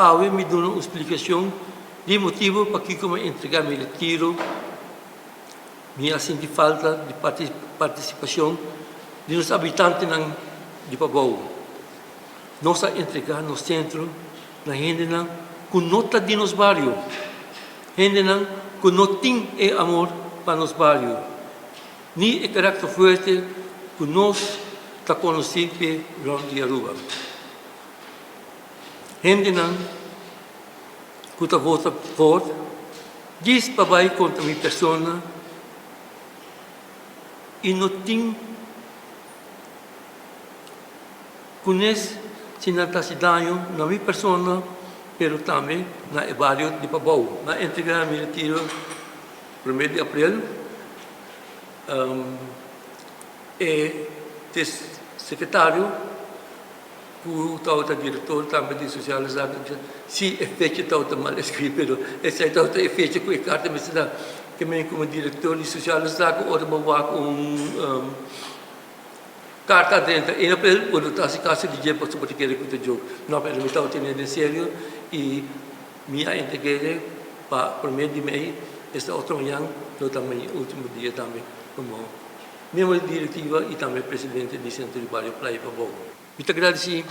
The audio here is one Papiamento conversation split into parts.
awe mi duna un splikashon di e motibu pakiko mi a entregá mi retiro. Mi a sinti falta di partisipashon di nos abitantenan di Pabou. Nos a entregá nos sentro na hendenan ku no ta di nos bario, hendenan ku no tin e amor pa nos bario, ni e karakter fuerte ku nos ta konosí p'e rònt di Aruba. Hendenan ku ta vota for djis pa bai kontra mi persona i no tin kunes si nan ta hasi daño na mi persona pero tambe na e bario di Pabou. Nan a entrega mi retiro prome di aprel. E sekretario Ku tabata direktor tambe di Sociale Zaken bisa, si e fecha tabata mal eskribi, pero esei tabata e fecha ku e karta mester ta. Ke men komo direktor di Sociale Zaken ora bo wak un karta a drenta 1 aprel, bo no ta hasi kaso di dje pasobra bo ta kere ku ta joke. No, pero mi tabata tene den serio i mi a entreg'e pa prome di mei, esta otro mañan lo ta mi ultimo dia tambe komo miembro di direktiva i tambe presidente di Sentro di Bario Playa Pabou. Mi ta gradisí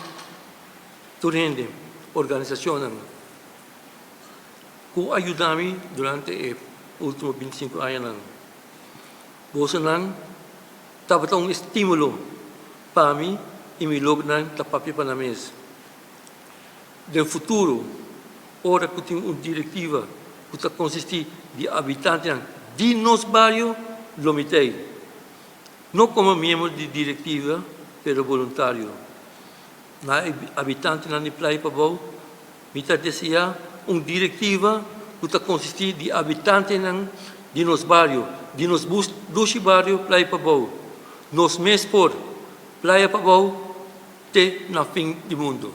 tur hende, organisashonnan ku a yuda mi durante e último bintisinku añanan. Bosonan tabata un estímulo pa mi i mi logronan ta papia pa nan mes. Den futuro, ora ku tin un direktiva ku ta konsistí di abitantenan di nos bario, lo mi ta ei. No komo miembro di direktiva, pero boluntario. Na e abitantenan di Playa Pabou, mi ta deseá un direktiva ku ta konsistí di abitantenan di nos bario, di nos dushi bario Playa Pabou. Nos mes por, Playa Pabou te na fin di mundu.